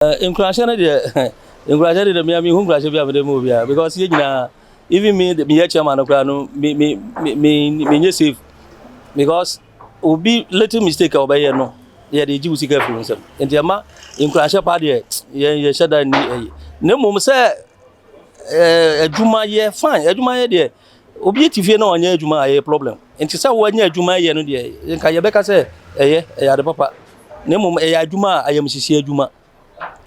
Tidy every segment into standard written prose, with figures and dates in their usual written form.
Nkuranhyɛ no deɛ, nkuranhyɛ no deɛ, me mehu nkuranhyɛ bi a mede ma obiara, because yɛn nyinaa, even me, meyɛ chairman no koraa no, me me me me menyɛ safe, because obi little mistake a ɔbɛyɛ no, yɛde gye wo sika afiri wo nsam. Nti ɛma nkuranhyɛ paa deɛ, yɛn yɛhyɛ da ni ɛyi. Na mmom sɛ adwuma yɛ fine, adwuma yɛ deɛ, obi ti fie na ɔnyɛ adwuma a, ɛyɛ problem. Nti sɛ wɔnyɛ adwuma yɛ no deɛ, nka yɛbɛka sɛ ɛyɛ ade papa. Na mmom ɛyɛ adwuma a ayamhyehyeɛ adwuma.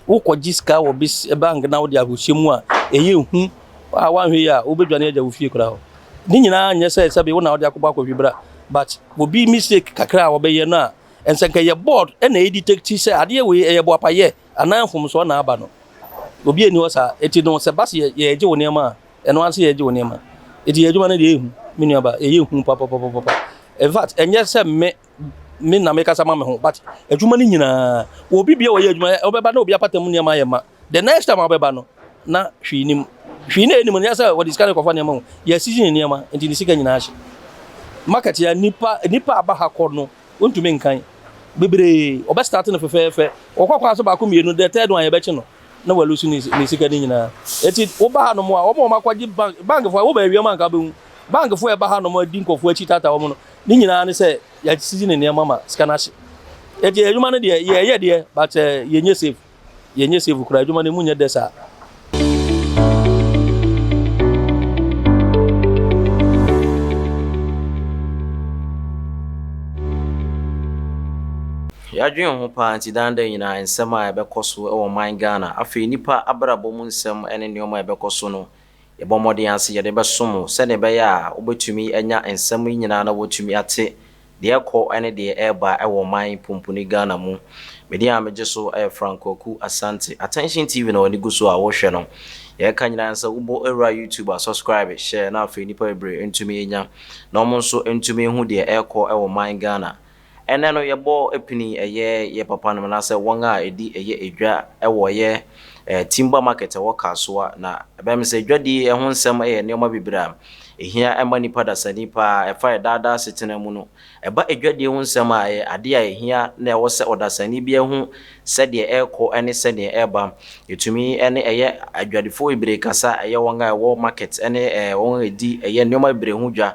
Wokɔgye sika wɔ bis bank na wode akɔhyɛ mu a, ɛyɛ hu a woanhwɛ yi a, wobɛdwane agya wo fie koraa hɔ. Ne nyinaa nyɛ sɛ sɛbe wo na wode akɔbɔ akɔhwi bra, but obi mistake kakra a wɔbɛyɛ no a, ɛnsɛ nka ɛyɛ board ɛna ɛdetect sɛ adeɛ wei ɛyɛ boapayɛ anaa mfomsoɔ na aba no. Obi ani hɔ saa. Eti no, sɛ ba sɛ yɛgye wo nneɛma a, ɛno ara sɛ yɛgye wo nneɛma. Eti yɛ adwuma no deɛ, ɛhu me nuaba, ɛyɛ hu papapapapa. In fact, ɛnyɛ sɛ me na mekasa ma me ho, but adwuma no nyinaa, obi bia wɔyɛ adwuma, wobɛba na obi apata mu nneɛma ayɛ ma. The next time a wobɛba no na hwee nim, hwee na ɛnim no, nyɛ sɛ wɔde sika no kɔfa nneɛma ho, yɛasisi ne nneɛma, nti ne sika nyinaa hye. Market ya, nipa aba ha kɔ no, wontumi nkan bebree. Ɔbɛ start no fɛfɛɛfɛ, wɔkɔ kwan so baako, mmienu, the third one yɛbɛkye no na walose ne sika no nyinaa. Eti woba ha nom a, wɔn a wɔn akɔgye bank, bankfoɔ, woba awia mu anka bɛhu bankfoɔ a ɛba ha nom adi nkɔfoɔ akyi tata wɔn no, ne nyinaa ne sɛ yɛasisi ne nneɛma ma sika no ahye. Eti adwuma no deɛ, yɛyɛ deɛ, but yɛnyɛ safe, yɛnyɛ safe koraa. Adwuma no mu nyɛ dɛ saa. Yɛadwene ho paa nti dan da nyinaa nsɛm a ɛbɛkɔ so wɔ ɔman Ghana, afei nipa abrabɔ mu nsɛm ne nneɛma a ɛbɛkɔ so no, yɛbɔ mmɔden ase yɛde bɛsom wo sɛdeɛ ɛbɛyɛ a wobɛtumi anya nsɛm yi nyinaa na wɔtumi ate deɛ ɛkɔ ne deɛ ɛreba wɔ ɔman pumpuni Ghana mu. Medin a megye so yɛ Franco Aku Asante. Attention TV na wɔde gu so a wɔhwɛ no. Yɛka nyinaa sɛ wobɔ awura YouTube a, subscribe, share, na afei nipa bebree ntumi nya na wɔn nso ntumi hu deɛ ɛrekɔ wɔ ɔman Ghana. Ɛnɛ no yɛbɔ pini ɛyɛ yɛ papa nom anaasɛ wɔn a ɛdi ɛyɛ edwa ɛwɔ ɛyɛ timber market ɛwɔ Kasoa, na ɛbɛn sɛ dwadie ɛho nsɛm ɛyɛ nneɛma bebree a ehia ɛma nipa dasani paa. Ɛfa yɛ daadaa setena mu no, ɛba edwadie ho nsɛm a, ɛyɛ adeɛ a ehia na ɛwɔ sɛ ɔdasani bi ɛho sɛdeɛ ɛrekɔ ɛne sɛdeɛ ɛreba. Yɛtumi ɛne ɛyɛ adwadifoɔ bebree kasa, ɛyɛ wɔn a ɛwɔ market ɛne wɔn a ɛdi ɛyɛ nneɛma bebree ho dwa.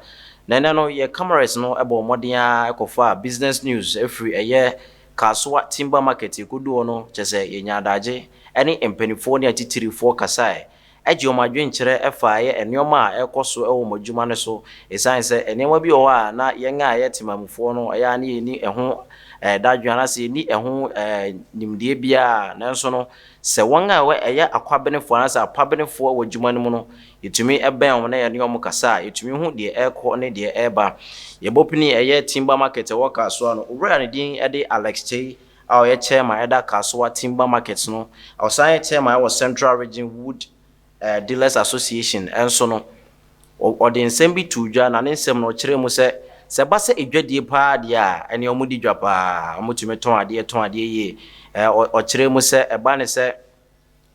Na ɛnɛ no yɛ cameras no ɛbɔ mmɔden a ɛkɔfa business news ɛfiri ɛyɛ Kasoa Timber Market. Yɛkɔdu hɔ no, kyɛ sɛ yɛnya adagye ɛne mpanimfoɔ ne atitirifoɔ kasae, ɛgye wɔn adwenkyerɛ ɛfa ɛyɛ nneɛma a ɛkɔ so ɛwɔ wɔn adwuma no so, ɛsiane sɛ nneɛma bi wɔ hɔ a na yɛn a yɛ temamufoɔ no ɛyɛ a ne yɛni ɛho dadwen anaasɛ yɛni ɛho nimdeɛ biara. Nanso no, sɛ wɔn a ɛyɛ akwabenefoɔ anaasɛ apabenefoɔ wɔ adwuma no mu no, yɛtumi ɛbɛn wɔn na yɛne wɔn kasa a, yɛtumi hu deɛ ɛrekɔ ne deɛ ɛreba. Yɛbɔ pini ɛyɛ Timber Market ɛwɔ Kasoa no, owura ne din ɛde Alex Kyei a ɔyɛ chairman ɛda Kasoa Timber Market no, ɔsan yɛ chairman ɛwɔ Central Region Wood Dealers Association. Ɛnso no, ɔde nsɛm bi to dwa, na ne nsɛm no ɔkyerɛ mu sɛ ba sɛ edwadie paa deɛ a, ɛne ɔmo di dwa paa, ɔmo tumi tɔn adeɛ, tɔn adeɛ yie. Ɔkyerɛ mu sɛ ɛba ne sɛ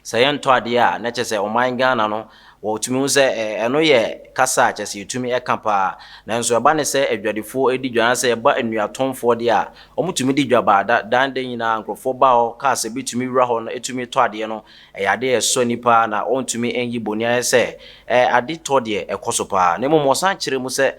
yɛntɔ adeɛ a, na kyerɛ sɛ ɔman Ghana no wɔtumi hu sɛ ɛno yɛ kasa a kyerɛ sɛ yɛtumi ɛka paa. Nanso ɛba ne sɛ adwadifoɔ di dwa anaasɛ ɛba nnuatɔnfoɔ deɛ a, wɔtumi di dwa baa da dan da nyinaa, nkurɔfoɔ ba hɔ, cars bi tumi wura hɔ no, ɛtumi tɔ adeɛ no, ɛyɛ adeɛ a ɛsɔ nipa na ɔntumi nyi boni ayɛ sɛ ade tɔ deɛ ɛkɔ so paa. Na mmom ɔsan kyerɛ mu sɛ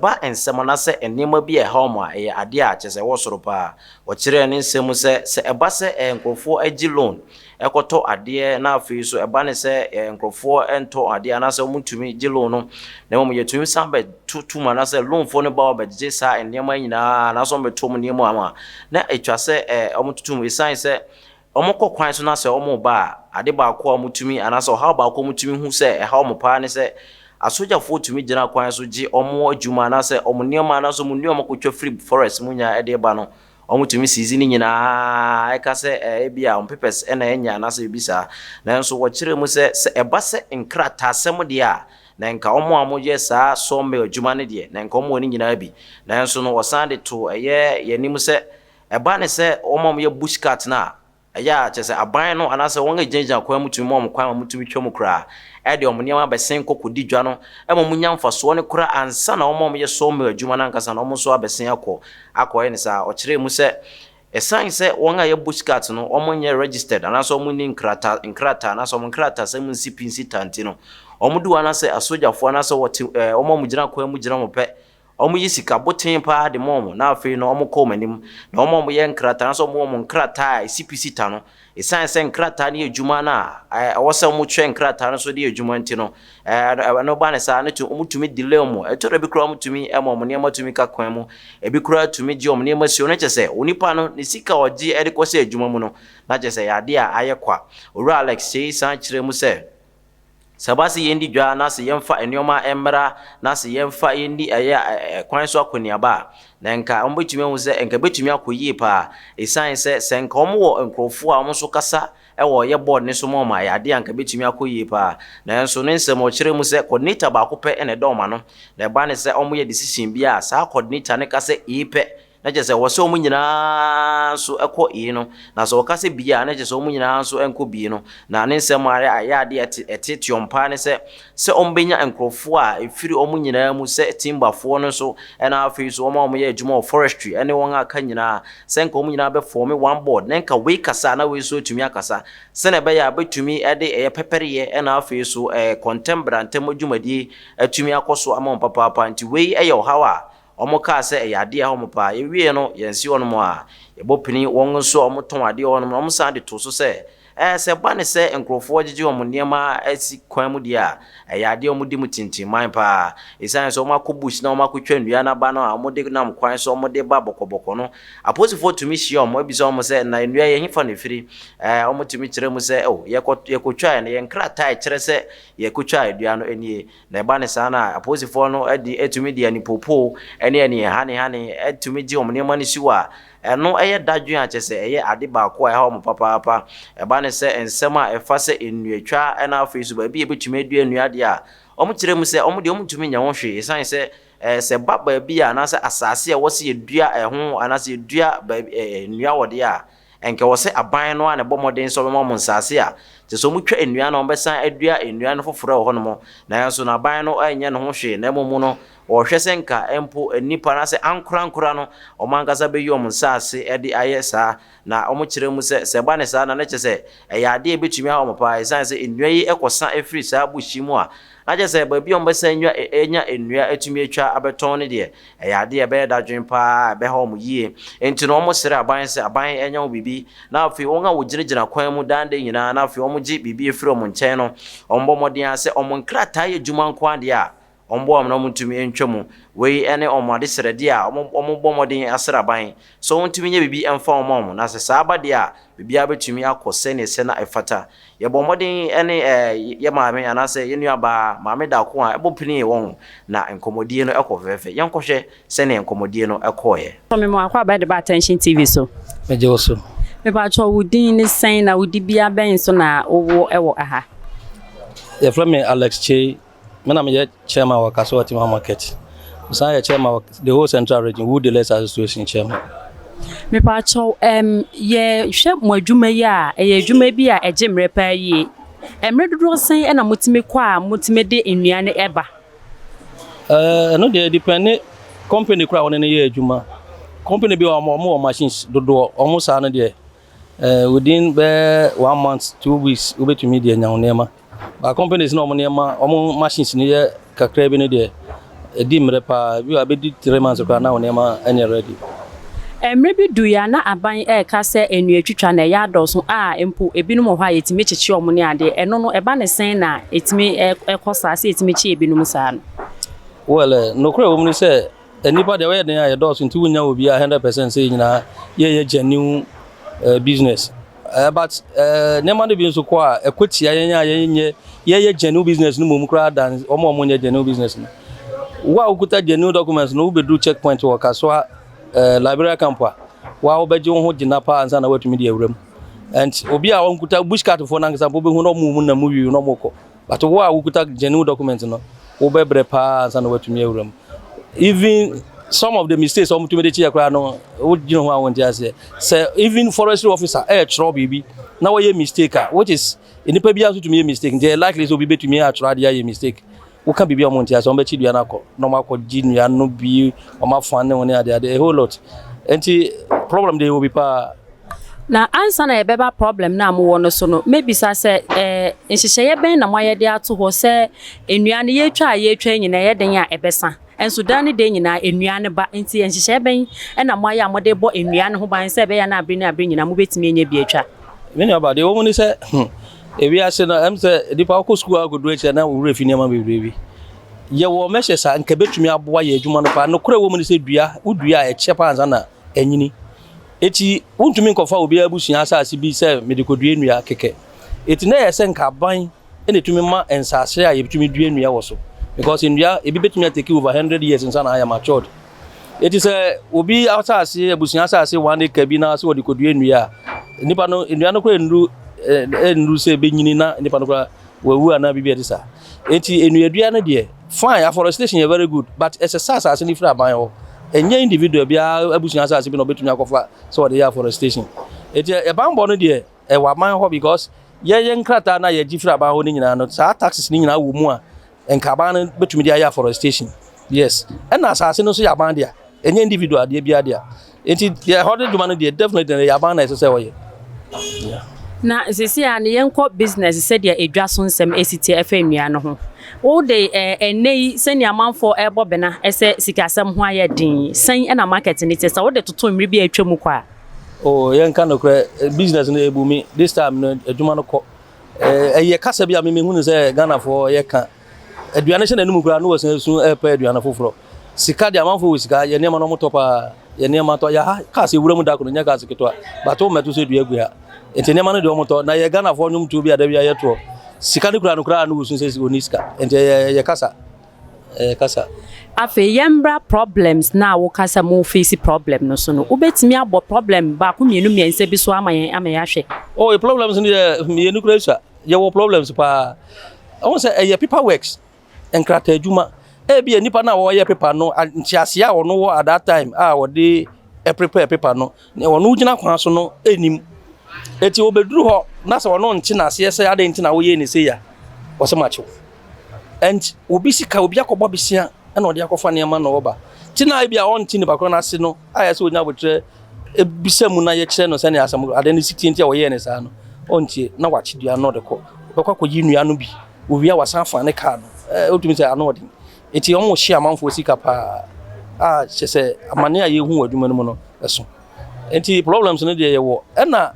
ba nsɛm anaasɛ nneɛma bi a ɛha wɔn a, ɛyɛ adeɛ a kyerɛ sɛ ɛwɔ soro paa. Ɔkyerɛ ne nsɛm mu sɛ ɛba sɛ nkurɔfoɔ agye loan ɛkɔtɔ adeɛ, na afei so ɛba ne sɛ nkurɔfoɔ ntɔ adeɛ anaasɛ wɔntumi gye loan no, na mmom yɛtumi san bɛtutu mu anaasɛ loanfoɔ no ba hɔ bɛgye saa nneɛma nyinaa anaasɛ wɔbɛtɔ mu nneɛma ama na atwa sɛ wɔtoto mu, ɛsiane sɛ wɔkɔ kwan so na sɛ wɔn ba a, ade baako a wɔtumi anaasɛ ɔhaw baako a wɔtumi hu sɛ ɛha wɔn paa ne sɛ asogyafoɔ tumi gyina kwan so gye wɔn adwuma anaasɛ wɔn nneɛma anaasɛ wɔn nneɛma kɔtwa firi forest mu nyinaa ɛde ba no, wɔn tumi seize ne nyinaa, ɛka sɛ ebi a wɔn papers ɛna ɛnya anaasɛ ebi saa. Nanso wɔkyerɛ mu sɛ ɛba sɛ nkrataasɛm deɛ a, na nka wɔn a wɔyɛ saa sawmill adwuma no deɛ, na nka wɔn wɔ ne nyinaa bi. Nanso no, wɔsan de to ɛyɛ yɛn anim sɛ ɛba ne sɛ wɔn a wɔyɛ bush cut no a, ɛyɛ a kyerɛ sɛ aban no anaasɛ wɔn a gyinagyina kwan mu tumi ma wɔn kwan ma wɔtumi twa mu koraa, ɛde wɔn nneɛma abɛsen kɔ kɔdi dwa no, ɛma wɔn nya mfasoɔ no koraa ansa na wɔn a wɔyɛ sawmill adwuma no ankasa na wɔn nso abɛsen akɔ akɔyɛ ne saa. Ɔkyerɛ mu sɛ Ɛsiane sɛ wɔn a ɛyɛ bush cart no wɔnyɛ registered anaasɛ wɔnni nkrata nkrataa anaasɛ wɔn nkratasɛm nsi pi nsi ta nti no, wɔde wɔn anaasɛ asogyafoɔ anaasɛ wɔte ɛɛ wɔn a wɔgyina kwan mu gyina wɔn pɛ, wɔyi sika boten paa de ma wɔn na afei no wɔkɔ wɔn anim. Na wɔn a wɔyɛ nkrataa anaasɛ wɔwɔ wɔn nkrataa a ɛsi pi si ta no, ɛsiane sɛ nkrataa no yɛ adwuma no a ɛwɔ sɛ wɔtwerɛ nkrataa no so de yɛ adwuma nti no, ɛno ba ne saa no wɔtumi delay wɔn. Ɛtɔ da bi koraa wɔtumi ma wɔn nneɛma tumi ka kwan mu. Ebi koraa tumi gye wɔn nneɛma si hɔ. Na kyerɛ sɛ onipa no ne sika a ɔgye de kɔhyɛ adwuma mu no, na kyerɛ sɛ ɛyɛ adeɛ a ayɛ kwa. Owura Alex Kyei san kyerɛɛ mu sɛ, Sɛ ɛba sɛ yɛndi dwa na sɛ yɛmfa nneɛma mmra na sɛ yɛmfa yɛnni ɛyɛ kwan so akɔneaba a, na nka wɔbɛtumi ahu sɛ nka ɛbɛtumi akɔ yie paa. Ɛsiane sɛ sɛ nka wɔwɔ nkurɔfoɔ a wɔn nso kasa wɔ ɔyɛ board no so ma wɔn a, ɛyɛ adeɛ a anka ɛbɛtumi akɔ yie paa. Nanso ne nsɛm ɔkyerɛ mu sɛ coordinator baako pɛ na ɛda wɔn ano. Na ɛba ne sɛ wɔyɛ decision bi a, saa coordinator no ka sɛ A pɛ, na kyerɛ sɛ ɛwɔ sɛ wɔn nyinaa nso kɔ A no. Na sɛ ɔka sɛ B a, na kyerɛ sɛ wɔn nyinaa nso nkɔ B no. Na ne nsɛm a ɛyɛ adeɛ a ɛteete wɔn paa ne sɛ, sɛ wɔbɛnya nkurɔfoɔ a ɛfiri wɔn nyinaa mu sɛ timberfoɔ no nso ɛna afei nso wɔn a wɔyɛ adwuma wɔ forestry ɛne wɔn a aka nyinaa sɛ nka wɔn nyinaa bɛ form one board na nka wei kasa na wei nso atumi akasa sɛnea ɛbɛyɛ a bɛtumi ɛde ɛyɛ pɛpɛreyɛ ɛna afei nso ɛɛ kɔntɛm brantam dwumadie atumi akɔ so ama wɔn papaapa. Nti wei ɛyɛ ɔhaw a wɔkaa sɛ ɛyɛ adeɛ a ɛha wɔn paa. Yɛwieɛ no, yɛnsi hɔnom a, yɛbɔ pini wɔn nso a wɔtɔn adeɛ wɔ hɔnom no, wɔsan de too so sɛ, ɛɛ sɛ ɛba ne sɛ nkurɔfoɔ gyegye wɔn nneɛma asi kwan mu deɛ a, ɛyɛ adeɛ a wɔdi mu tintimman paa. Ɛsiane sɛ wɔakɔ bush na wɔakɔtwa nnua no aba no a wɔde nam kwan so wɔde ba bɔkɔbɔkɔ no, apolisifoɔ tumi hyia wɔn bisa wɔn sɛ, na nnua yi ɛhefa na ɛfiri? Ɛɛ wɔtumi kyerɛ mu sɛ, oh, yɛkɔ yɛkɔtwaeɛ no, yɛn nkrataa a ɛkyerɛ sɛ yɛkɔtwaa dua no nie. Na ɛba no saa no a, apolisifoɔ no de tumi de anipoopoo ne anihanehane tumi gye wɔn nneɛma no si hɔ a, ɛno yɛ dadwen a kyerɛ sɛ ɛyɛ ade baako a ɛha wɔn papaapa. Ɛba no sɛ nsɛm a ɛfa sɛ nnuatwa na afei nso baabi a yɛbɛtumi adua nnua deɛ a, wɔkyerɛ mu sɛ wɔn deɛ wɔntumi nyɛ ho hwee ɛsiane sɛ sɛ ɛba baabi a anaasɛ asase a ɛwɔ sɛ yɛdua ɛho anaasɛ yɛdua baabi nnua wɔ deɛ a, Anka ɛwɔ sɛ aban no ara na ɛbɔ mmɔden sɛ ɔbɛma wɔn nsaase a kyerɛ sɛ wɔtwa nnua no a wɔbɛsan adua nnua no foforɔ wɔ hɔnom. Nanso na aban no nyɛ ne ho hwee, na mmom no, wɔhwɛ sɛ nka mpo nnipa anaasɛ ankorankora no wɔn ankasa bɛyi wɔn nsaase de ayɛ saa. Na wɔkyerɛ mu sɛ, sɛ ɛba no saa no a, na kyerɛ sɛ ɛyɛ adeɛ a ɛbɛtumi aha wɔn paa, ɛsiane sɛ nnua yi kɔsa firi saa bush yi mu a, na kyerɛ sɛ baabi a wɔbɛsan anya nnua atumi atwa abɛtɔn no deɛ, Ɛyɛ adeɛ a ɛbɛyɛ dadwen pa ara a ɛbɛha wɔn yie. Enti no wɔsrɛ aban sɛ aban nyɛ ho biribi, na afei wɔn a wɔgyinagyina kwan mu daa da nyinaa na afei wɔgye biribi firi wɔn nkyɛn no, wɔmmɔ mmɔden ara sɛ wɔn nkrataa yɛ adwuma nko ara deɛ a, wɔmmoa wɔn na wɔntumi ntwa mu. Wei ne wɔn adesrɛdeɛ a wɔbɔ mmɔden asrɛ aban sɛ wɔntumi nyɛ biribi mfa wɔn ma wɔn, na sɛ saa ba deɛ a, biribiara bɛtumi akɔ sɛdeɛ ɛsɛ na ɛfata. Yɛbɔɔ mmɔden ne yɛn maame anaasɛ yɛn nuabaa Maame Darko a ɛbɔ penee wɔn na nkɔmmɔdie no kɔ fɛfɛɛfɛ. Yɛnkɔhwɛ sɛdeɛ nkɔmmɔdie no kɔeɛ. Me mo akwaaba de ba Attention TV so. Megye wo so. Mepakyɛw wo din ne sɛn na wo dibea bɛn nso na wowɔ wɔ aha? Yɛfrɛ me Alex Kyei. Me na meyɛ chairman wɔ Kasoa Tima Market. Mesan yɛ chairman wɔ the whole Central Region Wood Dealers Association chairman. Mepaakyɛw, ɛm, yɛhwɛ mo adwuma yi a, ɛyɛ adwuma bi a ɛgye mmerɛ paa yie. Mmerɛ dodoɔ sɛn na motumi kɔ a motumi de nnua no ba? Ɛno deɛ depende company koraa a wɔne no yɛ adwuma. Company bi wɔ hɔ a wɔn wɔ machines dodoɔ, wɔn saa no deɛ within bɛyɛ one month, 2 weeks wobɛtumi de anya wo nneɛma. But companies na wɔn nneɛma, wɔn machines no yɛ kakra bi no deɛ, ɛdi mmerɛ paa. Bi wɔ abɛdi 3 months koraa na wo nneɛma nyɛ ready. Mmerɛ bi duiɛ a na aban ɛreka sɛ nnua twitwa na ɛyɛ adɔɔso a mpo ebinom wɔ hɔ a yɛtumi kyekye wɔn ne adeɛ. Ɛno no ɛba ne sɛn na ɛtumi ɛkɔ saa sɛ yɛtumi kye ebinom saa no? Well, nokorɛ wɔ mu ne sɛ nnipa deɛ wɔyɛ den a yɛdɔɔso nti wonya obiara 100% sɛ yɛn nyinaa yɛyɛ genuine business. But nneɛma no bi nso kɔ a ɛkɔ tia yɛn a yɛnyɛ yɛyɛ genuine business no mmom koraa dan wɔn a wɔnyɛ genuine business no. Wo a wokuta genuine documents no, wobɛduru checkpoint wɔ Kasoa Liberia camp a, wa wobɛgye wo ho gyina paa ansa na woatumi de awura mu. And obi a ɔnkuta bush cart foɔ no ankasa mpo wobɛhu na ɔmo mu nam mu wiwi na ɔmo kɔ. But wo a wokuta genuine document no, wobɛbrɛ paa ansa na woatumi awura mu. Even some of the mistakes a wɔtumi de kyeɛ koraa no, wogyina ho a wonte aseɛ. Sɛ even forestry officer ɛɛtwerɛ biribi na wɔyɛ mistake a, which is nnipa biara nso tumi yɛ mistake, nti ɛyɛ likely sɛ obi bɛtumi atwerɛ adeɛ ayɛ mistake. Woka biribi a wɔn nte aseɛ, wɔn bɛkyi dua no akɔ na wɔn akɔgye nnua no bi, wɔn afa ne ho ne adeade, a whole lot. Nti Problem deɛ, yɛwɔ bi paa. Na ansa na yɛbɛba problem no a mowɔ no so no, mɛbisa sɛ nhyehyɛeɛ bɛn na moayɛ de ato hɔ sɛ nnua no yɛtwa a yɛtwa nyinaa, ɛyɛ den a ɛbɛsa nso daa ne den nyinaa nnua no ba? Nti nhyehyɛeɛ bɛn ɛna moayɛ a mode bɔ nnua no ho ban sɛ ɛbɛyɛ na abere ne abere nyinaa mobɛtumi anya bi atwa? Me nua ba, deɛ wɔ mu ne sɛ ewiase no sɛ nipa wokɔ sukuu a akɔduru akyirɛ na wɔwerɛ fi nneɛma bebree bi. Yɛwɔ measures a nka bɛtumi aboa yɛ adwuma no paa. Nokorɛ wɔ mu ne sɛ dua, wodua a, ɛkyɛ paa ansa na anyini. Eti wontumi nkɔfa obiara abusua asase bi sɛ mede kɔdua nnua kɛkɛ. Eti na ɛyɛ sɛ nka aban ɛna ɛtumi ma nsase a yɛbɛtumi dua nnua wɔ so, because nnua ebi bɛtumi atake over 100 years nsa na ayɛ matured. Eti sɛ obi asase, abusua asase 1 acre bi na sɛ wɔde kɔdua nnua a, nipa no nnua no koraa nnuru sɛ ɛbɛnyini na nipa no koraa wawu anaa biribi a ɛte saa. Eti nnuadua no deɛ, fine, afforestation yɛ very good, but ɛsɛ sɛ asase no firi aban hɔ. Ɛnyɛ individual biara abusua asase bi na ɔbɛtumi akɔfa sɛ wɔde yɛ afforestation. Eti ɛbanbɔ no deɛ, ɛwɔ aban hɔ, because yɛyɛ nkrataa na yɛgye firi aban hɔ no nyinaa no, saa taxes no nyinaa wɔ mu a nka aban no bɛtumi de ayɛ afforestation. Yes, ɛna asase no nso yɛ aban dea, ɛnyɛ individual adeɛ biara dea. Nti deɛ ɛhɔ de dwuma no deɛ, definitely ɛyɛ aban na ɛsɛ sɛ ɔyɛ. Yeah. Na sisi a ne yɛnkɔ business, sɛdeɛ edwa so nsɛm esi te ɛfɛ nnua no ho. Wode ɛnɛ yi, sɛnea amanfoɔ ɛrebɔ bena ɛsɛ sikasɛm ho ayɛ den sɛn, ɛna market ne te sɛ wode toto mmere bi a atwa mu kɔ a? Oh, yɛnka nokorɛ, business no ebu mi. This time no, adwuma no kɔ. Ɛyɛ kasa bi a memehu no sɛ Ghanafoɔ yɛka aduane hyɛ n'anim koraa na wɔsan su ɛpɛ aduane foforɔ. Sika deɛ, amanfoɔ wɔ sika. Yɛ nneɛma no, ɔmotɔ paa. Yɛ nneɛma tɔ. Yɛ ha cars ewura mu da kono nyɛ cars ketewa, but wo mmɛto sɛ dua gu ha. Nti nneɛma no deɛ, ɔmotɔ. Na yɛ Ghanafoɔ nnwomtoɔ bi a da bi a yɛtoɔ, sika no kura no koraa na wɔsu sɛ ɔni sika. Nti ɛyɛ kasa, ɛyɛ kasa. Afei yɛmbra problems na woka sɛ mo face problem no so no, wobɛtumi abɔ problem baako, mmienu, mmiɛnsa bi so ama yɛn ama yɛahwɛ? Oh, problems no yɛ mmienu kura sua. Yɛwɔ problems paa. Ɔmo sɛ ɛyɛ paper works, nkrataa adwuma. Ebi yɛ nipa no a wɔyɛ paper no, nteaseɛ a ɔno wɔ at that time a wɔde prepare paper no, ɔno gyina kwan so no anim. Eti obeduru hɔ na sɛ ɔno nte n'aseɛ sɛ adeɛ nti na woyɛ ne se ya, wɔsɛ makyew. And obi sika, obi akɔbɔ besia ɛna ɔde akɔfa nneɛma na ɔba ti na ebi a ɔnte nipa korɔ n'ase no ayɛ sɛ onya abotire ebisa mu na yɛkyerɛ no sɛnea asɛm ade no si tie. Nti a wɔyɛɛ ne saa no, ɔntie na wakye dua no, ɔde kɔ, ɔbɛkɔ akɔyi nnua no bi. Owia wasan afa ne kaa no. Otumi sɛ ano ɔden. Eti wɔn hyɛ amanfoɔ sika paa a kyɛ sɛ amane a yɛhu wɔ adwuma no mu no ɛso. Nti problems no deɛ, yɛwɔ. Ɛna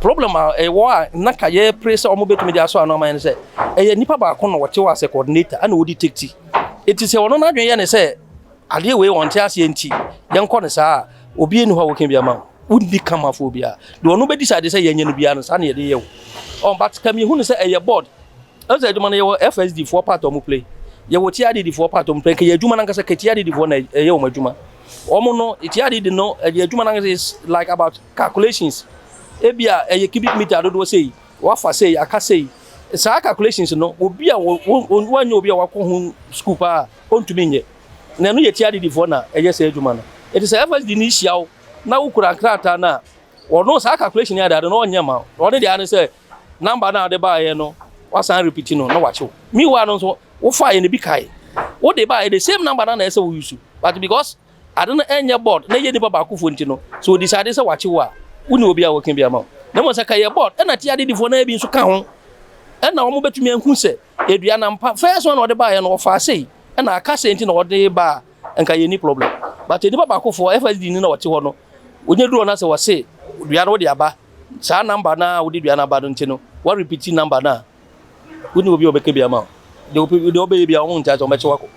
problem a ɛwɔ a na ka yɛpere sɛ wɔn bɛtumi de asɔ ano ama yɛn sɛ ɛyɛ nipa baako na wɔte hɔ asɛ coordinator ɛna wɔdi tekti. Eti sɛ ɔno n'adwene yɛ ne sɛ adeɛ wei wɔn te aseɛ nti yɛnkɔ ne saa a, obi eni hɔ a wɔka bi ama wo, wonni kamafoɔ biara deɛ ɔno bɛdi sɛ adeɛ sɛ yɛnyɛ no biara no, saa na yɛde yɛ wo ɔn. But kàmi ehu ne sɛ ɛyɛ board. Ɛsɛ adwuma no, yɛwɔ FSD foɔ part a ɔmo play, yɛwɔ TRDD foɔ part a ɔmo play. Nkɛ yɛ adwuma nankasa kɛ TRDD foɔ na ɛyɛ wɔn adwuma. Wɔn no, TRDD no, ɛyɛ adwuma nankasa is like about calculations. Ebi a ɛyɛ cubic meter dodoɔ sei, wafa sei, aka sei. Saa calculations no, obi a wɔnyɛ obi a wakɔ ho school paa ɔntumi nyɛ. Na ɛno yɛ TRDD foɔ na ɛyɛ sɛ adwuma no. Eti sɛ FSD ni hyia wo na wokura nkrataa no a, ɔno saa calculation yɛ ade no ɔnyɛ ma ɔne deɛ ano sɛ number na ade baayɛ no, wasan repeat no na wakyew. Meanwhile no nso, wofa yɛ no bi kae wode baayɛ the same number na ɛsɛ wo use, but because ade no ɛnyɛ board na ɛyɛ nipa baako fo nti no, so decide sɛ wakyew a, wone obi a wɔka bi ama wo. Na mmom sɛ ka yɛ board ɛna TRDD foɔ na bi nso ka ho ɛna wɔn bɛtumi ahu sɛ edua nampa first one a ɔde baayɛ no, ɔfa sei ɛna aka sei nti na ɔde ba a, nka yɛ ni problem. But nipa baako foɔ FSD ni na ɔte hɔ no, onye duro na sɛ wɔse dua no wode aba saa number na wode dua no aba no nti no, wa repeat number na wone obi a ɔbɛka bi ama wo. Deɛ ɔbɛyɛ bi a, ɔmo nkyɛn sɛ ɔbɛkye wakɔ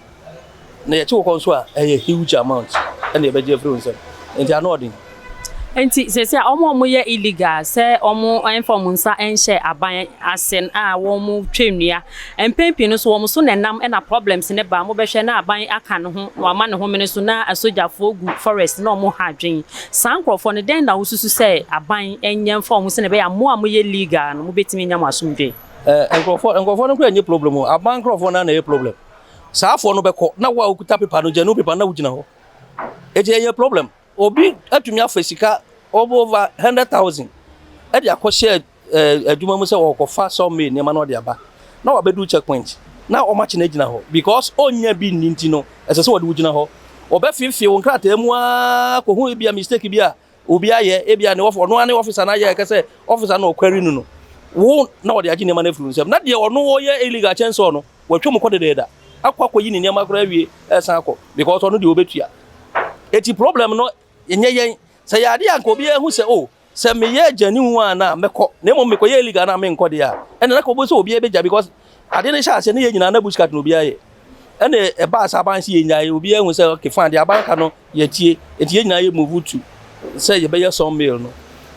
na yɛkye wɔ kɔ nso a, ɛyɛ huge amount ɛna yɛbɛgye afiri wo nsam. Nti ano ɔden. Nti sɛsɛ a ɔmo a ɔmo yɛ illegal sɛ ɔmo ɛnfa ɔmo nsa ɛnhyɛ aban ase a wɔn twa nnua mpɛn pii no so, wɔn so na ɛnam ɛna problems ne ba. Mo bɛhwɛ na aban aka ne ho na wama ne ho mene so na asogyafoɔ gu forest na ɔmo ha adwen. Saa nkurɔfoɔ no, dɛn na wosusu sɛ aban ɛnyɛ mfa ɔmo sɛ na ɛbɛyɛ a mo a moyɛ legal no mobɛtumi anya mo asomdwe? Nkurɔfoɔ no kora nye problem o. Aban nkurɔfoɔ no na ɛyɛ problem. Saafoɔ no bɛkɔ na wo a wokuta paper no, genuine paper na wogyina hɔ. Eti ɛyɛ problem. Obi atumi afa sika over 100,000 ɛde akɔhyɛ adwuma mu sɛ ɔkɔfa sawmill nneɛma na ɔde aba na wabɛduru checkpoint na wɔn akyi no gyina hɔ because ɔnya bi nni. Nti no, ɛsɛ sɛ wɔde wo gyina hɔ, ɔbɛfeefee wo nkrataa mu aa kɔhu ebi a mistake bi a Obi ayɛ, ebia ne ɔfo, ɔno ara ne officer no ayɛ, ɛkɛ sɛ officer no ɔkwari no no, wo na ɔde agye nneɛma no afiri wo nsam. Na deɛ ɔno ɔyɛ illegal kyɛn sɛ ɔno, watwa mu kɔ dedeeda, akɔ akɔyi ne nneɛma koraa awie, ɛsan akɔ, because ɔno deɛ ɔbɛtua. Eti problem no, ɛnyɛ yɛn. Sɛ yɛ adeɛ a nka obiara hu sɛ, oh, sɛ meyɛ genuine one a mɛkɔ, na mmom mekɔyɛ illegal na menkɔ deɛ a, ɛna na kɔbɔ sɛ obiara bɛgya because adeɛ no hyɛ aseɛ ne yɛn nyinaa na bush cart na obiara yɛ. Ɛna ɛbaa sɛ aban sɛ yɛnyae, obiara hu sɛ okay fine, deɛ aban ka no yɛtie, nti yɛn nyinaa yɛ move to sɛ yɛbɛyɛ sawmill no.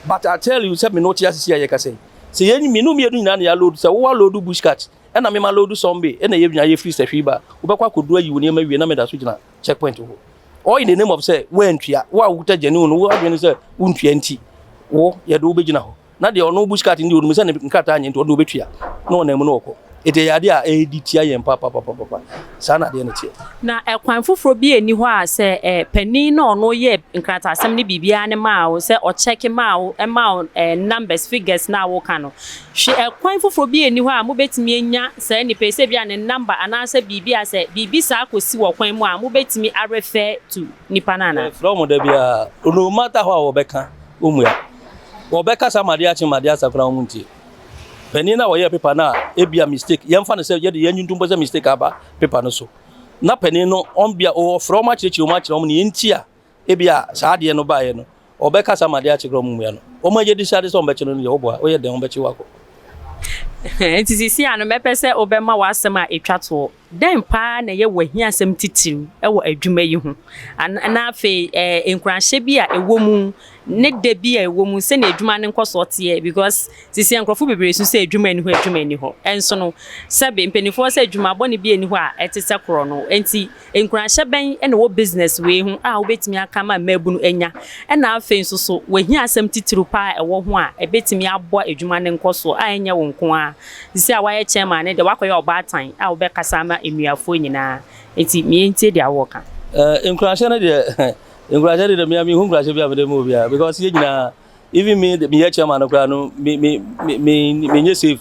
But I tell you sɛ me no te asisi a yɛkasa yi, sɛ yɛn mmienu mmienu nyinaa na yɛaload, sɛ wowɔ load bush cart ɛna mema load sawmill, ɛna yɛn nyinaa yɛfiri Sahwi ba, wobɛkɔ akɔdu ayi wo nneɛma wie na meda so gyina checkpoint hɔ. All in the name of sɛ woantua, wo a wokuta genuine no, wo adwene sɛ wontua nti, wo yɛde wo bɛgyina hɔ. Na deɛ ɔno bush cart ndi onim sɛ ne nkrataa nyɛ nti ɔde wobɛtua na ɔnam mu na ɔkɔ. Ɛti ɛyɛ adeɛ a ɛdi tia yɛn papapapapa. Saa na adeɛ no teɛ. Na ɛkwan foforɔ bi ɛni hɔ a sɛ panin na ɔno yɛ nkrataasɛm ne biribiara ne maa wo sɛ ɔkyɛke maa wo, ɛmaa wo numbers, figures na woka no, hwɛ, ɛkwan foforɔ bi ɛni hɔ a mobɛtumi anya saa nipa yi sɛ bi a ne number anaasɛ biribi a sɛ biribi saa kɔsi wɔ kwan mu a mobɛtumi arefer to nipa no anaa? Frɛ wɔn da biara, no matter how a wɔbɛka, wɔmmua. Wɔbɛka saa ma adeɛ akye ma adeɛ asa koraa wɔn ntie. Panin no a wɔyɛ paper no a ebia mistake, yɛmfa no sɛ yɛde yɛn ntom sɛ mistake aba paper no so. Na panin no ɔmbia ɔfrɛ wɔn akyerɛkyerɛ wɔn akyerɛ wɔn ne nti a ebia saa adeɛ no baeɛ no, ɔbɛka saa ma adeɛ akye koraa wɔn mmua no. Wɔn agye di sɛ ade sɛ wɔn bɛkye no no deɛ wɔboa, wɔyɛ dɛn wɔn bɛkye wakɔ. Nti sisi a no mɛpɛ sɛ wobɛma w'asɛm a ɛtwa toɔ. Dɛn paa na ɛyɛ w'ahiasɛm titiriw wɔ adwuma yi ho? Na afei nkuranhyɛ bi a ɛwɔ mu ne da bi a ɛwɔ mu sɛnea adwuma no nkɔsoɔ teɛ, because sisi nkurɔfo bebree su sɛ adwuma nni hɔ, adwuma nni hɔ. Ɛnso no, sɛbe mpanimfoɔ sɛ adwuma bɔne bi nni hɔ a ɛte sɛ korɔ no. Nti nkuranhyɛ bɛn na ɛwɔ business wei ho a wobɛtumi aka ma mmaabunu anya? Ɛna afei nso so w'ahiasɛm titiriw paa a ɛwɔ ho a ɛbɛtumi aboa adwuma no nkɔsoɔ a ɛnyɛ wo nko ara. Sisi a wayɛ chairman ne deɛ wakɔyɛ ɔbaatan a wobɛkasa ama nnuafoɔ nyinaa. Nti mientie deɛ wɔka. Nkuranhyɛ no deɛ, nkuranhyɛ no deɛ, mea mehu nkuranhyɛ bi a mede ma obiara because yɛn nyinaa, even me meyɛ chairman no koraa no, me me me me menyɛ safe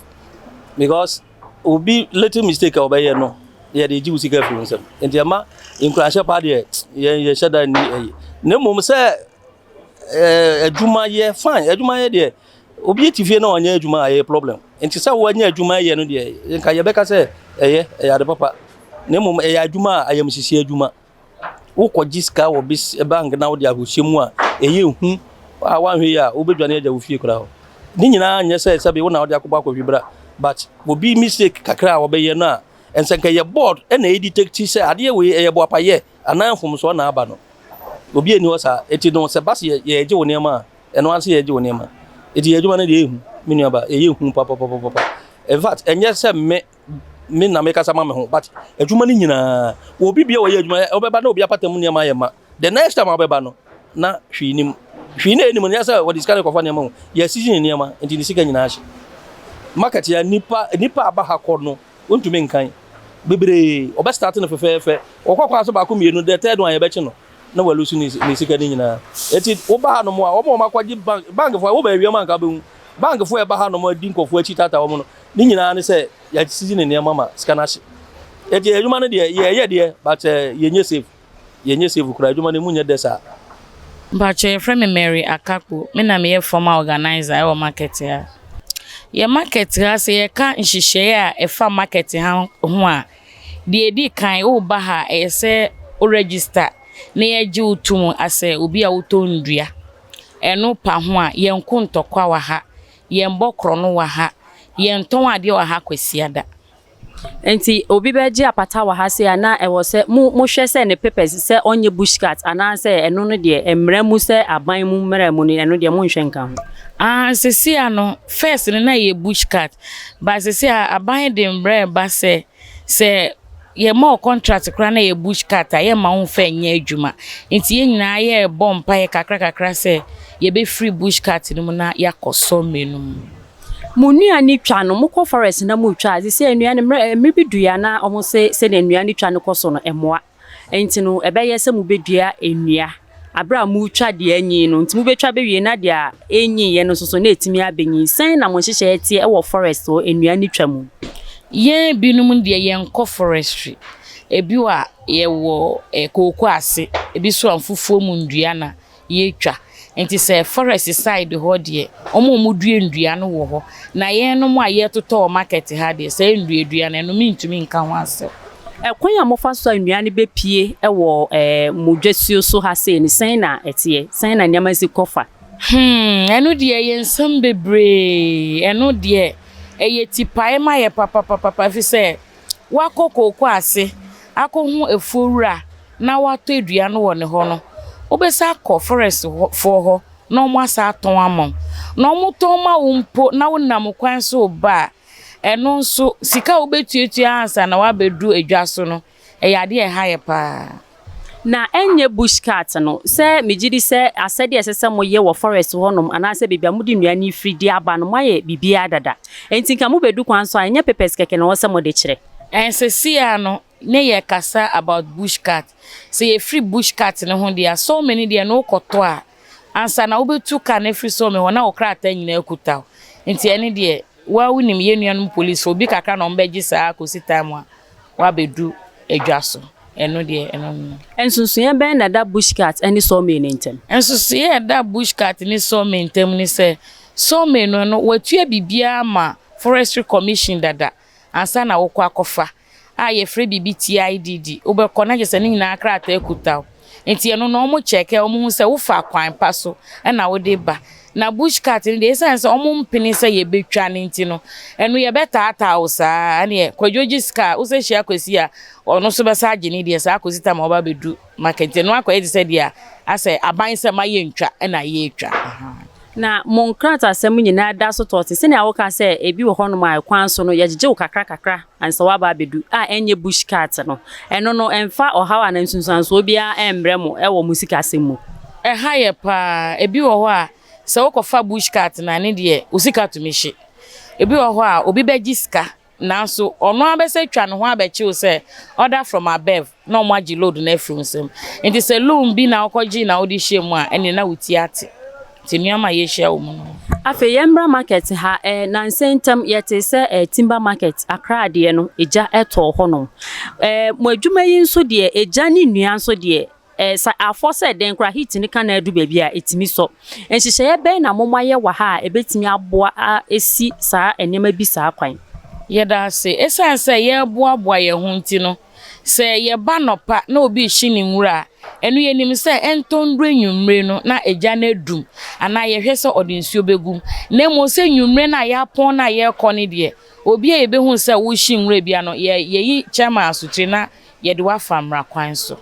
because obi little mistake a ɔbɛyɛ no, yɛde gye wo sika afiri wo nsam. Nti ɛma nkuranhyɛ paa deɛ yɛn yɛhyɛ da nni ɛyi. Na mmom sɛ adwuma yɛ fine, adwuma yɛ deɛ obi ti fie na ɔnyɛ adwuma a ɛyɛ problem. Nti sɛ wɔnyɛ adwuma yɛ no deɛ, nka yɛbɛka sɛ ɛyɛ ade papa. Na mmom ɛyɛ adwuma a ayamhyehyeɛ adwuma. Wokɔgye sika wɔ bis bank na wode ahohyɛ mu a ɛyɛ hu a woanhwɛ yi a wobɛdwane agya wo fie koraa hɔ. Ne nyinaa nyɛ sɛ sɛbe wo na wode akɔbɔ akɔhwi bra, but obi mistake kakra a wɔbɛyɛ no a ɛnsɛ nka yɛ board ɛna ɛdetect sɛ adeɛ wei ɛyɛ boapayɛ anaa mfomsoɔ na aba no. Obi ani hɔ saa. Eti no sɛ ba sɛ yɛgye wo nneɛma a, ɛno ara sɛ yɛgye wo nneɛma. Eti yɛ adwuma no deɛ ɛyɛ hu, me nua ba, ɛyɛ hu papapapapa. In fact, ɛnyɛ sɛ me na mekasa ma me ho, but adwuma no nyinaa, obi bia wɔyɛ adwuma, ɔbɛba na obi apata mu nneɛma ayɛ ma. The next time a ɔbɛba no, na hwee nim. Hwee na ɛnim no, nyɛ sɛ wɔde sika no kɔfa nneɛma ho. Yɛasisi ne nneɛma, nti ne sika nyinaa hye. Market ya nipa aba ha kɔ no, wontumi nkan. Bebree, ɔbɛ start no fɛfɛɛfɛ. Ɔkɔ kwan so baako mmienu, the third one yɛbɛkye no na walusu ne sika no nyinaa. Eti woba ha nom a, wɔn a wɔakɔgye bank, bankfoɔ a woba awia mu anka bɛhu. Bankfoɔ a ɛba ha nom adi nkɔfoɔ akyi tata wɔn no, ne nyinaa ne sɛ yɛasisi ne nneɛma ma sika no ahye. Eti adwuma no deɛ yɛyɛ deɛ, but yɛnyɛ safe. Yɛnyɛ safe koraa, adwuma no emu nyɛ dɛ saa. Mpakyɛ yɛfrɛ me Mary Akakpo, me na meyɛ former organizer ɛwɔ market ha. Yɛ market ha sɛ yɛka nhyehyɛeɛ a ɛfa market ha ho a, deɛ ɛdi kan woba ha ɛyɛ sɛ wo register na yɛgye wo tom asɛ obi a wotɔ ndua. Ɛno pa ho a yɛnko ntɔkwa wɔ ha, yɛnbɔ korɔno wɔ ha, yɛntɔn adeɛ wɔ ha Kwasiada. Nti obi bɛgye apata wɔ ha sei a na ɛwɔ sɛ mo mohwɛ sɛ ne papers sɛ ɔnyɛ bush cart anaasɛ ɛno no deɛ mmara mu sɛ aban mu mmara mu no ɛno deɛ monhwɛ nka ho. Ah, sisi ano first no na yɛ bush cart, but sisi a aban de mmara ba sɛ yɛma wo contract koraa na yɛ bush cart a yɛmma wo mfa nyɛ adwuma. Nti yɛn nyinaa yɛrebɔ mpaeɛ kakra kakra sɛ yɛbɛfiri bush cart no mu na yɛakɔ sawmill no mu. Mo nnuane twa no, mokɔ forest na motwa a, sɛ nnuane mmerɛ bi dua na ɔmo sɛ sɛdeɛ nnuane twa no kɔ so no ɛmmoa. Nti no ɛbɛyɛ sɛ mobɛdua nnua abere a motwa deɛ anyin no, nti mobɛtwa bɛwie na deɛ ɛnyiiɛ no nso so na ɛtumi abɛnyin. Sɛn na mo nhyehyɛeɛ teɛ ɛwɔ forest hɔ nnuane twa mu? Yɛn binom deɛ yɛnkɔ forestry. Ebi wɔ a yɛwɔ kooko ase, ebi nso a mfufuo mu ndua na yɛtwa. Nti sɛ forest side hɔ deɛ, wɔn a wɔdua nnua no wɔ hɔ. Na yɛnom a yɛtotɔ wɔ market ha deɛ, saa nnuadua no, ɛno mentumi nka ho asɛm. Ɛkwan a mofa so a nnua no bɛpue wɔ ɛɛ mo dwasuo so ha sei no, sɛn na ɛteɛ? Sɛn na nneɛma si kɔ fa? Ɛno deɛ ɛyɛ nsɛm bebree. Ɛno deɛ ɛyɛ tipae ma yɛ papapapa ɛfiri sɛ woakɔ kooko ase akɔhu afuowura na woatɔ dua no wɔ ne hɔ no, wobɛsan akɔ forest hɔ foɔ hɔ na wɔn asan atɔn ama wo. Na wɔtɔn ma wo mpo na wonam kwan so reba a, ɛno nso sika a wobɛtuatua ansa na woabɛduru edwa so no, ɛyɛ adeɛ a ɛha yɛ paa. Na ɛnyɛ bush cut no, sɛ megye di sɛ asɛdeɛ ɛsɛ sɛ moyɛ wɔ forest hɔnom anaasɛ baabi a mode nnua no firi de aba no, moayɛ biribiara dada. Enti nka mobɛdu kwan so a, ɛnyɛ papers kɛkɛ na ɛwɔ sɛ mode kyerɛ. Ɛnsɛsi a no, ne yɛ kasa about bush cut. Sɛ yɛfiri bush cut no ho deɛ a, sawmill deɛ no wokɔtɔ a, ansa na wobɛtu car no afiri sawmill hɔ na wo krataa nyinaa kuta wo. Nti ɛne deɛ, woa wonim yɛn nuanom police obi kakra na ɔmbɛgye saa kɔsi time a woabɛdu adwa so. Ɛno deɛ, ɛno no. Nsonsonoeɛ bɛn na ɛda bush cut ne sawmill no ntam? Nsonsonoeɛ a ɛda bush cut ne sawmill ntam ne sɛ, sawmill no, watua biribiara ma Forestry Commission dada ansa na wokɔ akɔfa a yɛfrɛ biribi TIDD. Wobɛkɔ na kyerɛ sɛ ne nyinaa krataa kuta wo. Nti ɛno no ɔmo kyɛkɛ ɔmo hu sɛ wofa kwan pa so ɛna wode ba. Na bush cut no deɛ, ɛsiane sɛ ɔmo mpene sɛ yɛbɛtwa no nti no, ɛno yɛbɛtaataa wo saa. Ɛneɛ Kwadwo gye sika a, wosɛ hyia Kwasi a, ɔno nso bɛsa agye ne deɛ saa kɔsi time a ɔba abɛdu market. Nti ɛno akɔyɛ te sɛ deɛ asɛ aban sɛ ma yɛntwa ɛna yɛretwa. Na mo nkrataasɛm nyinaa da so tɔɔte sɛnea woka sɛ ebi wɔ hɔnom a kwan so no yɛgyegye wo kakra kakra ansa woaba abɛdu a ɛnyɛ bush cut no, ɛno no ɛmfa ɔhaw anaa nsunsuansoɔ biara ɛmbrɛ mo ɛwɔ mo sikasɛm mu? Ɛha yɛ paa. Ebi wɔ hɔ a, sɛ wokɔfa bush cut na ne deɛ, wo sika tumi hye. Ebi wɔ hɔ a, obi bɛgye sika nanso ɔno abɛsɛ twa ne ho abɛkye wo sɛ order from above na ɔmo agye load no afiri wo nsam. Nti sɛ loan bi na wokɔgye na wode hyɛ mu a, ɛne na wo ti ate. Nti nneɛma a yɛhyia wɔ mu no. Afei yɛmmra market ha. Nansa ntam yɛte sɛ timber market Accra deɛ no, egya ɛtɔɔ hɔnom. Mo adwuma yi nso deɛ, egya ne nnua nso deɛ, sɛ afɔ sɛ dɛn koraa, heat no ka na adu baabi a ɛtumi sɔ. Nhyehyɛeɛ bɛn na momayɛ wɔ ha a ɛbɛtumi aboa a esi saa nneɛma bi saa kwan? Yɛda ase. Ɛsiane sɛ yɛreboaboa yɛn ho nti no, sɛ yɛba nɔpa na obi rehye ne nwura a, ɛno yɛnim sɛ ɛntɔ nduru anwummere no na egya no adum anaa yɛhwɛ sɛ ɔde nsuo bɛgu mu. Na mmom sɛ nwummere no a yɛapɔn no a yɛrekɔ no deɛ, obi a yɛbɛhu sɛ wohye nwura bia no, yɛyi chairman asotire na yɛde wafa mmara kwan so.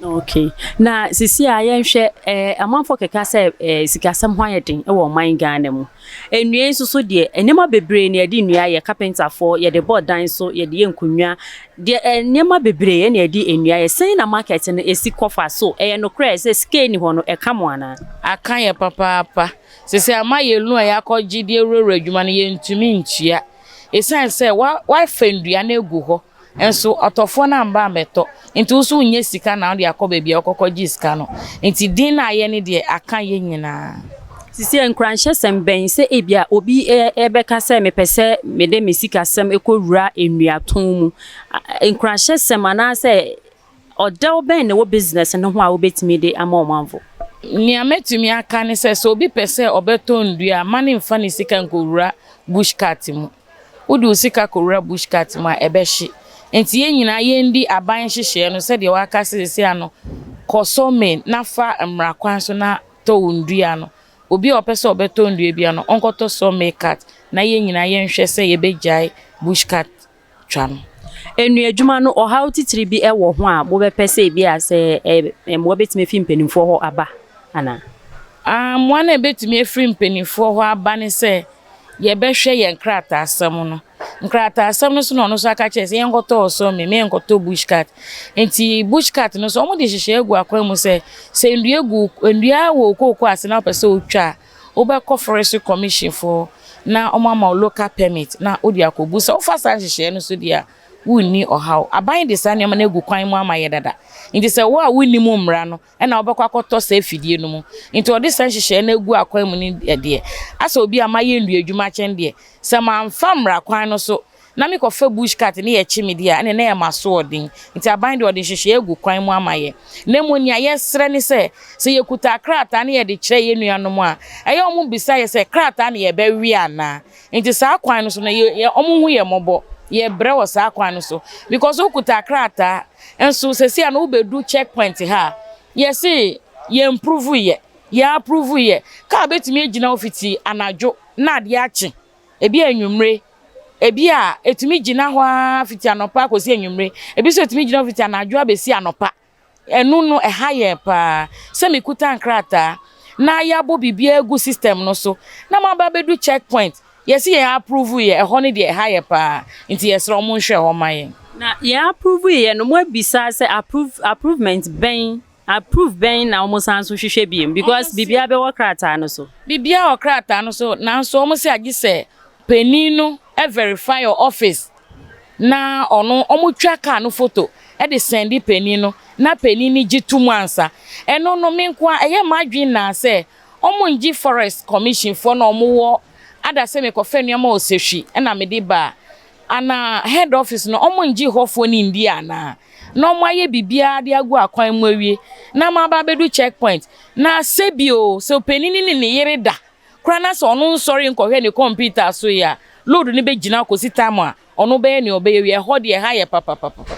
Okay, na sisi a yɛnhwɛ amanfoɔ keka sɛ sikasɛm ho ayɛ den wɔ ɔman Ghana mu. Nnua yi nso so deɛ, nneɛma bebree na yɛde nnua yɛ. Carpenterfoɔ yɛde bɔ dan so, yɛde yɛ nkonnwa deɛ, nneɛma bebree ɛna yɛde nnua yɛ. Sɛn na market no esi kɔfa so? Ɛyɛ nokorɛ sɛ sika ni hɔ no ɛka mo anaa? Aka yɛ papaapa. Sisi ama yɛ loan a yɛakɔgye de awurawura adwuma no, yɛntumi ntua. Ɛsiane sɛ wafa nnua no agu hɔ nso ɔtɔfoɔ no amba ambɛtɔ, nti wo nso wonyɛ sika na wode akɔ baabi a wokɔkɔ gye sika no. Nti din no a ayɛ no deɛ, aka yɛ nyinaa. Sisi nkuranhyɛsɛm bɛn sɛ ebia obi ɛbɛka sɛ mepɛ sɛ mede me sikasɛm ɛkɔwura nnuatɔn mu, nkuranhyɛsɛm anaasɛ ɔdɛw bɛn na ɛwɔ business no ho a wobɛtumi de ama ɔmanfo? Nea mɛtumi aka ne sɛ, sɛ obi pɛ sɛ ɔbɛtɔ nnua a, ma ne mfa ne sika nkɔwura bush cut mu. Wode wo sika kɔwura bush cut mu a, ɛbɛhye. Nti yɛn nyinaa yɛndi aban nhyehyɛeɛ no sɛdeɛ waka sɛ seesei ano kɔ sawmill na fa mmara kwan so na tɔ wo nnua no. Obi a ɔpɛ sɛ ɔbɛtɔ nnua bia no, ɔnkɔtɔ sawmill cut na yɛn nyinaa yɛnhwɛ sɛ yɛbɛgyae bush cut twa no. Nnua adwuma no, ɔhaw titiri bi wɔ ho a mobɛpɛ sɛ ebi a sɛ mmoa bɛtumi afi mpanimfoɔ hɔ aba anaa? Mmoa no a ɛbɛtumi afiri mpanimfoɔ hɔ aba ne sɛ yɛbɛhwɛ yɛn nkrataasɛm no. Nkrataasɛm no so na ɔno nso aka kyerɛ sɛ yɛnkɔtɔ sawmill, ma yɛnkɔtɔ bush cut. Nti bush cut no nso, wɔde nhyehyɛeɛ agu akwan mu sɛ sɛ nnua gu nnua wɔ kooko ase na wopɛ sɛ wotwa a, wobɛkɔ Forestry Commission foɔ na wɔn ama wo local permit na wode akɔbu. Sɛ wofa saa nhyehyɛeɛ no so deɛ a, wonni ɔhaw. Aban de saa nneɛma no agu kwan mu ama yɛ dada. Nti sɛ wo a wonnim mmara no ɛna wobɛkɔ akɔtɔ saa afidie no mu. Nti ɔde saa nhyehyɛeɛ no agu akwan mu no deɛ, asɛ obi a mayɛ nnua adwuma kyɛn deɛ, sɛ mamfa mmara kwan no so. na mekɔfa bush cart ne yɛkye me deɛ a, ɛne na ɛyɛ m'asoɔden. Nti aban deɛ, ɔde nhyehyɛeɛ agu kwan mu ama yɛ. Na mmom nea yɛsrɛ ne sɛ, sɛ yɛkuta krataa ne yɛde kyerɛ yɛn nuanom a, ɛyɛ ɔmo bisa yɛ sɛ krataa ne yɛbɛwe anaa. Nti saa kwan no so no, yɛ ɔmo hu yɛ mmɔbɔ. Yɛbrɛ wɔ saa kwan no so because wokuta krataa nso, sɛsi a no wobɛdu checkpoint ha a, yɛse yɛn improve yɛ, yɛ approve yɛ kaa bɛtumi agyina hɔ fiti anadwo na adeɛ akye, ebi anwummere, ebi a etumi gyina hɔ ara fiti anɔpa akɔsi anwummere, ebi nso etumi gyina hɔ fiti anadwo abɛsi anɔpa. Ɛno no ɛha yɛn paa sɛ mekuta nkrataa na yɛabɔ biribiara agu system no so na maba abɛdu checkpoint, yɛsi yɛn approve yɛ. Ɛhɔ no deɛ, ɛha yɛ paa, nti yɛsrɛ ɔmo nhwɛ hɔ ma yɛn. Na yɛn approve yɛ no, mo abisa sɛ approve approvement bɛn, approve bɛn na wɔn san so hwehwɛ biem? Because biribiara bɛwɔ krataa no so. Biribiara wɔ krataa no so, nanso wɔn sɛ agye sɛ panin no verify your office na ɔno wɔn twa kaa no photo ɛde send panin no na panin no gye to mu ansa. Ɛno no, me nko a ɛyɛ m'adwene na sɛ wɔn ngye Forest Commission foɔ na wɔn wɔ ada sɛ mekɔfɛ nneɛma wɔ Sehwi ɛna mede ba ana head office no, wɔn ngye hɔfoɔ no ndi anaa na wɔn ayɛ biribiara de agu akwan mu awie na ma aba abɛdu checkpoint na sɛbi o, sɛ panin ne ne yere da koraa na sɛ ɔno nsɔre nkɔhwɛ ne computer so yi a, load no bɛgyina kɔsi time a ɔno bɛyɛ nea ɔbɛyɛ wie. Ɛhɔ deɛ, ɛha yɛ papapapapa,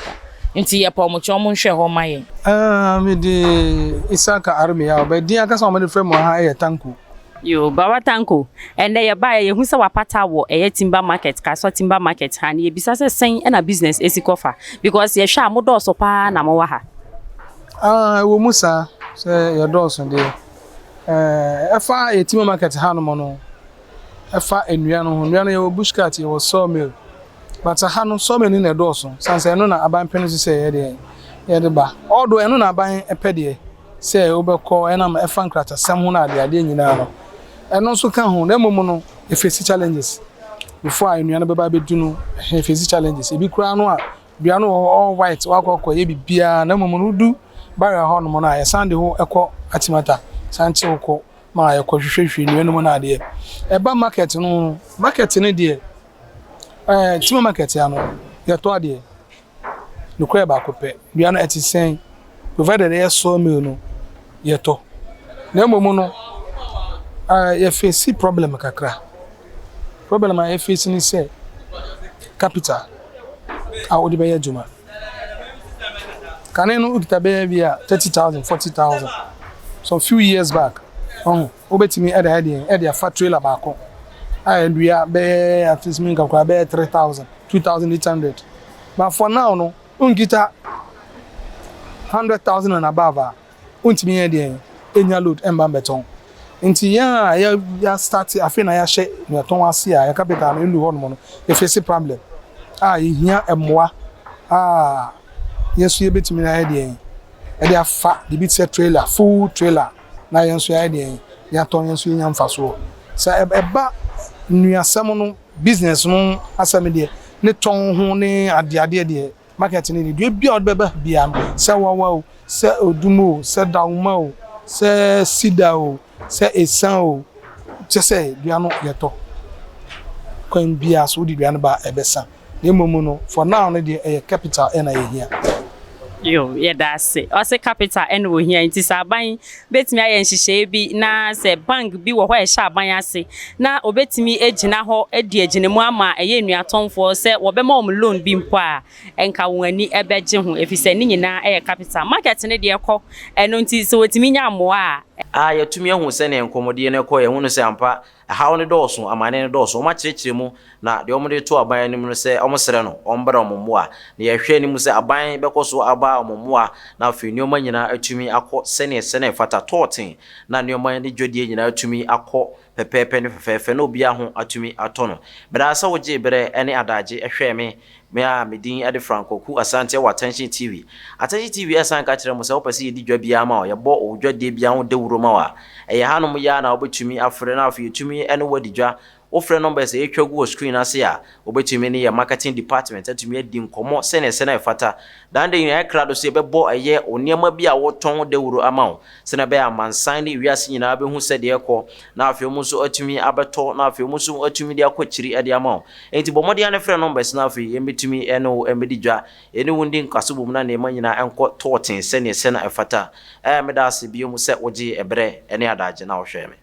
nti yɛpɛ ɔmo kyɛ ɔmo nhwɛ hɔ ma yɛn. Ah, mede Isaka Armia, ɔbɛdin akasa a wɔde frɛ mu ha yɛ Tanko. Yo, Baba Tanko, ɛnɛ yɛbaeɛ, yɛhu sɛ wapata wɔ ɛyɛ timber market, Kasoa Timber Market ha, ne yɛbisa sɛ sɛn ɛna business esi kɔfa? Because yɛhwɛ a, modɔɔso paa na mowɔ ha. Ah, ɛwɔ mu saa sɛ yɛdɔɔso deɛ. Ɛfa yɛ timber market hanom no, ɛfa nnua no ho. Nnua no, yɛwɔ bush cart, yɛwɔ sawmill. But ha no, sawmill no na ɛdɔɔso. San sɛ ɛno na aban pɛ no so sɛ yɛde yɛde ba. Although ɛno na aban pɛ deɛ sɛ wobɛkɔ ɛnam ɛfa nkratasɛm ho na adeadeɛ nyinaa no. Ɛno nso ka ho. Na mmom no, ɛfɛsi challenges. Before a nnua no bɛba abɛdu no, ɛfɛsi challenges. Ebi koraa no a, dua no wɔ hɔ all white, wakɔ akɔyɛ biribiara, na mmom no wodu barrier hɔ nom no a, yɛsan de wo ɛkɔ Achimota, san kye wo kɔ ma yɛkɔ hwehwɛhwɛ nnua no mu no adeɛ. Ɛba market no, market no deɛ, timber market ya no, yɛtɔ adeɛ. Nokorɛ baako pɛ, dua no ɛte sɛn, provided ɛyɛ sawmill no, yɛtɔ. Na mmom no, yɛfɛsi problem kakra. Problem a yɛfɛsi ne sɛ capital a wode bɛyɛ adwuma. Kane no, wokita bɛyɛ bi a 30,000, 40,000 some few years back, ɔho wobɛtumi ɛde ayɛ deɛ ɛde afa trailer baako a ɛdua bɛyɛ at least mi nkakora bɛyɛ 3,000, 2,800. But for now no, wonkita 100,000 and above a, wontumi yɛ deɛ ɛnya load ɛmba mbɛtɔn. Nti yɛn a yɛ yɛ start afei na yɛahyɛ nnuatɔn ase a, yɛ capital no ɛnu hɔ nom no, yɛfɛsi problem a yɛhia mmoa a yɛn nso yɛbɛtumi ayɛ deɛ ɛde afa biribi te sɛ trailer, full trailer, na yɛn nso yɛayɛ deɛ yɛatɔn, yɛn nso yɛnya mfasoɔ. Sɛ ɛba nnuasɛm no, business no asɛm deɛ, ne tɔn ho ne adeadeɛ deɛ, market no deɛ, dua bi a wɔde bɛba bia no, sɛ wawa o, sɛ odum o, sɛ dawoma o, sɛ sida o, sɛ esan o, kyɛ sɛ dua no yɛtɔ. Kwan biara so wode dua no ba a, ɛbɛsa. Na mmom no, for now no deɛ, ɛyɛ capital ɛna yɛhia. Yo, yɛda ase. Ɔsɛ capital ɛna ohia, nti sɛ aban bɛtumi ayɛ nhyehyɛeɛ bi na sɛ bank bi wɔ hɔ a ɛhyɛ aban ase na obɛtumi gyina hɔ adi agyinamu ama ɛyɛ nnuatɔnfoɔ sɛ wɔbɛma wɔn loan bi mpo a, ɛnka wɔn ani ɛbɛgye ho, ɛfiri sɛ ne nyinaa ɛyɛ capital. Market no deɛ kɔ ɛno, nti sɛ wɔtumi nya mmoa a. A yɛtumi ahu sɛnea nkɔmmɔdie no kɔ, yɛhu no sɛ ampa ɛhaw no dɔɔso, amane no dɔɔso. Wɔn akyerɛkyerɛ mu na deɛ wɔde to aban anim no sɛ wɔsrɛ no ɔmbra wɔn mmoa, na yɛhwɛ anim sɛ aban bɛkɔ so aba wɔn mmoa na afei nneɛma nyinaa atumi akɔ sɛnea sɛnea fata tɔɔten, na nneɛma ne dwadie nyinaa atumi akɔ pɛpɛɛpɛ ne fɛfɛɛfɛ na obiara ho atumi atɔ no. Bɛda sɛ wogye berɛ ne adagye hwɛɛ me a me din de Franco Ku Asante wɔ Attention TV. Attention TV ɛsan ka kyerɛ mo sɛ wopɛ sɛ yɛdi dwa biara ma wo, yɛbɔ wo dwadie biara ho dawuro ma wo a, ɛyɛ hanom yi ara na wobɛtumi afrɛ na afei yɛtumi ne wo adi dwa. Wofrɛ numbers a ɛtwa gu wɔ screen ase a, wobɛtumi ne yɛ marketing department atumi adi nkɔmmɔ sɛnea ɛsɛ na ɛfata. Dan de nyinaa ɛkra do so, yɛbɛbɔ ɛyɛ wo nneɛma bi a wotɔn dawuro ama wo sɛnea ɛbɛyɛ amansan ne wiase nyinaa bɛhu sɛdeɛ ɛkɔ, na afei mu nso atumi abɛtɔ, na afei mu nso atumi de akɔ akyiri de ama wo. Enti bɔ mmɔden ne frɛ numbers na afei yɛmbɛtumi ɛne wo ɛmmɛdi dwa, ɛne wo ndi nkaso bom na nneɛma nyinaa ɛnkɔ tɔɔten sɛnea ɛsɛ na ɛfata. Meda ase bio mu sɛ wogye ɛberɛ ne adagye na wohwɛ me.